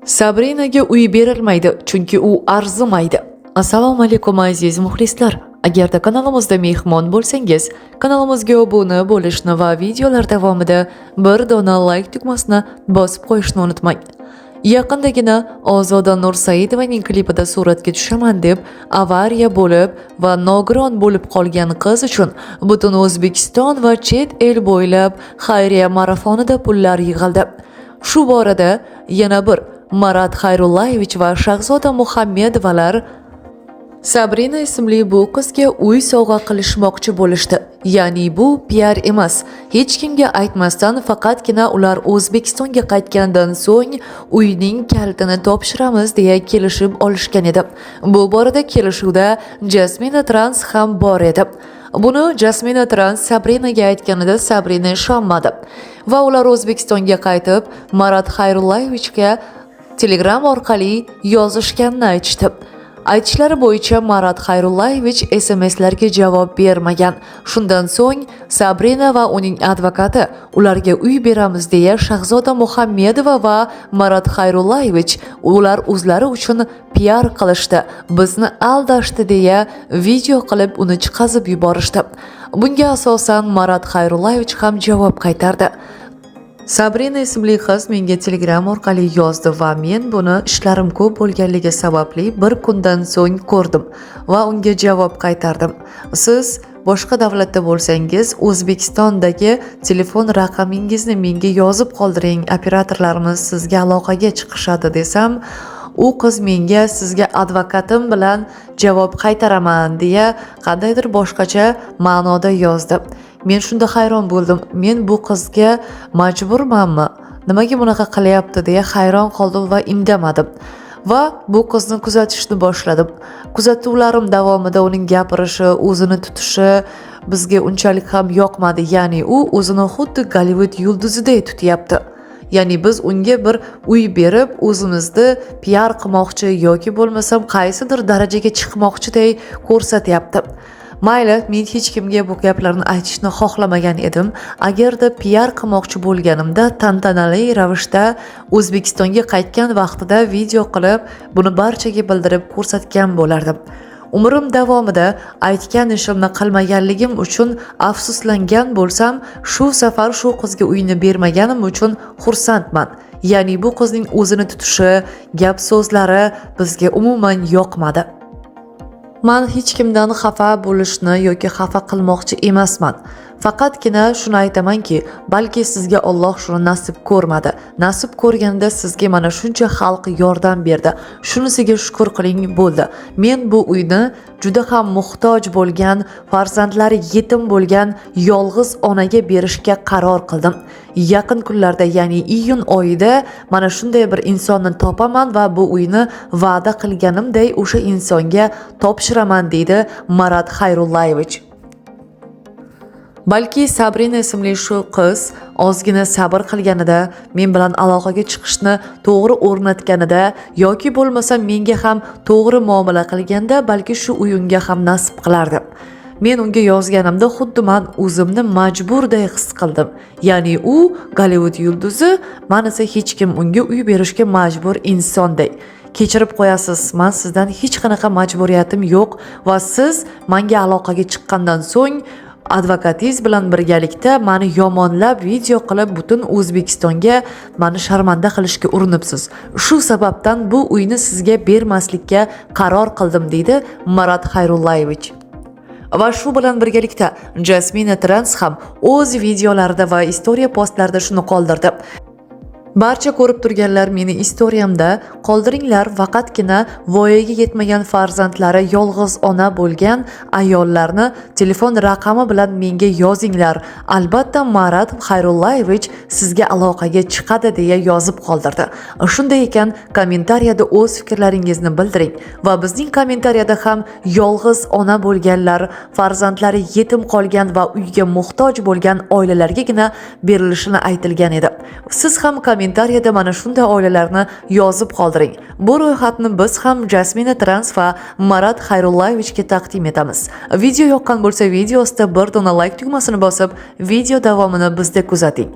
Sabrinaga uy berilmaydi, chunki u arzimaydi. Assalomu alaykum, aziz muxlislar. Agarda kanalimizda mehmon bo'lsangiz, kanalimizga obuna bo'lishni va videolar davomida bir dona like tugmasini bosib qo'yishni unutmang. Yaqindagina Ozoda Nursaidovaning klipida suratga tushaman deb avariya bo'lib va nogiron bo'lib qolgan qiz uchun butun O'zbekiston va chet el bo'ylab xayriya marafonida pullar yig'ildi. Shu borada yana bir Marat Xayrullayevich va Shahzoda Muhammedovalar Sabrina ismli bu qizga uy sovg'a qilishmoqchi bo'lishdi. Ya'ni bu PR emas. Hech kimga aytmasdan faqatgina ular O'zbekistonga qaytgandan so'ng uyning kalitini topshiramiz deya kelishib olishgan edi. Bu borada kelishuvda Jasmina Trans ham bor edi. Buni Jasmina Trans Sabrinaga aytganida Sabrina ishonmadi. Va ular O'zbekistonga qaytib Marat Xayrullayevichga Telegram orqali yozishganini aytishdi. Aytishlari bo'yicha Marat Xayrullayevich SMSlarga javob bermagan. Shundan so'ng Sabrina va uning advokati ularga uy beramiz deya Shahzoda Muhammedova va Marat Xayrullayevich ular o'zlari uchun PR qilishdi, bizni aldashdi deya video qilib uni chiqazib yuborishdi. Bunga asosan Marat Xayrullayevich ham javob qaytardi. Sabrina ismli qiz menga Telegram orqali yozdi va men buni ishlarim ko'p bo'lganligi sababli bir kundan so'ng ko'rdim va unga javob qaytardim. Siz boshqa davlatda bo'lsangiz, O'zbekistondagi telefon raqamingizni menga yozib qoldiring, operatorlarimiz sizga aloqaga chiqishadi desam, u qiz menga sizga advokatim bilan javob qaytaraman deya qandaydir boshqacha ma'noda yozdi. Men shunda hayron bo'ldim. Men bu qizga majburmanmi? Nimaga bunaqa qilyapti deya hayron qoldim va indamadim. Va bu qizni kuzatishni boshladim. Kuzatuvlarim davomida uning gapirishi, o'zini tutishi bizga unchalik ham yoqmadi. Ya'ni u o'zini xuddi Gollivud yulduziday tutyapti. Ya'ni biz unga bir uy berib, o'zimizni PR qilmoqchi yoki bo'lmasam qaysidir darajaga chiqmoqchiday ko'rsatyapti. Mayli, men hech kimga bu gaplarni aytishni xohlamagan edim. Agarda PR qilmoqchi bo'lganimda tantanali ravishda O'zbekistonga qaytgan vaqtida video qilib, buni barchaga bildirib ko'rsatgan bo'lardim. Umrim davomida aytgan ishimni qilmaganligim uchun afsuslangan bo'lsam, shu safar shu qizga uyni bermaganim uchun xursandman. Ya'ni bu qizning o'zini tutishi, gap so'zlari bizga umuman yoqmadi. Man hech kimdan xafa bo'lishni yoki xafa qilmoqchi emasman. Faqatgina shuni aytamanki, balki sizga Alloh shuni nasib ko'rmadi. Nasib ko'rganda sizga mana shuncha xalq yordam berdi. Shunisiga shukr qiling bo'ldi. Men bu uyni juda ham muhtoj bo'lgan, farzandlari yetim bo'lgan yolg'iz onaga berishga qaror qildim. Yaqin kunlarda, ya'ni iyun oyida mana shunday bir insonni topaman va bu uyni va'da qilganimday o'sha insonga topshiraman, deydi Marat Xayrullayevich. Balki Sabrina ismli shu qiz ozgina sabr qilganida, men bilan aloqaga chiqishni to'g'ri o'rnatganida yoki bo'lmasa menga ham to'g'ri muomala qilganda, balki shu uy unga ham nasib qilardi. Men unga yozganimda xuddi man o'zimni majburday his qildim. Ya'ni u Gollivud yulduzi, man esa hech kim unga uy berishga majbur insonday. Kechirib qo'yasiz, man sizdan hech qanaqa majburiyatim yo'q va siz menga aloqaga chiqqandan so'ng advokatingiz bilan birgalikda mani yomonlab video qilib butun O'zbekistonga mani sharmanda qilishga urinibsiz. Shu sababdan bu uyni sizga bermaslikka qaror qildim, deydi Marat Xayrullayevich. Va shu bilan birgalikda Jasmina Trans ham o'z videolarida va istoriya postlarida shuni qoldirdi. Barcha ko'rib turganlar, meni istoriyamda qoldiringlar, faqatgina voyaga yetmagan farzandlari yolg'iz ona bo'lgan ayollarni telefon raqami bilan menga yozinglar. Albatta Marat Xayrullayevich sizga aloqaga chiqadi deya yozib qoldirdi. Shunday ekan, kommentariyada o'z fikrlaringizni bildiring va bizning kommentariyada ham yolg'iz ona bo'lganlar, farzandlari yetim qolgan va uyga muhtoj bo'lgan oilalargagina berilishini aytilgan edi. Siz ham kommentariyada mana shunday oilalarni yozib qoldiring. Bu ro'yxatni biz ham Jasmina Trans va Marat Xayrullayevichga taqdim etamiz. Video yoqqan bo'lsa, video ostida bir dona like tugmasini bosib, video davomini bizda kuzating.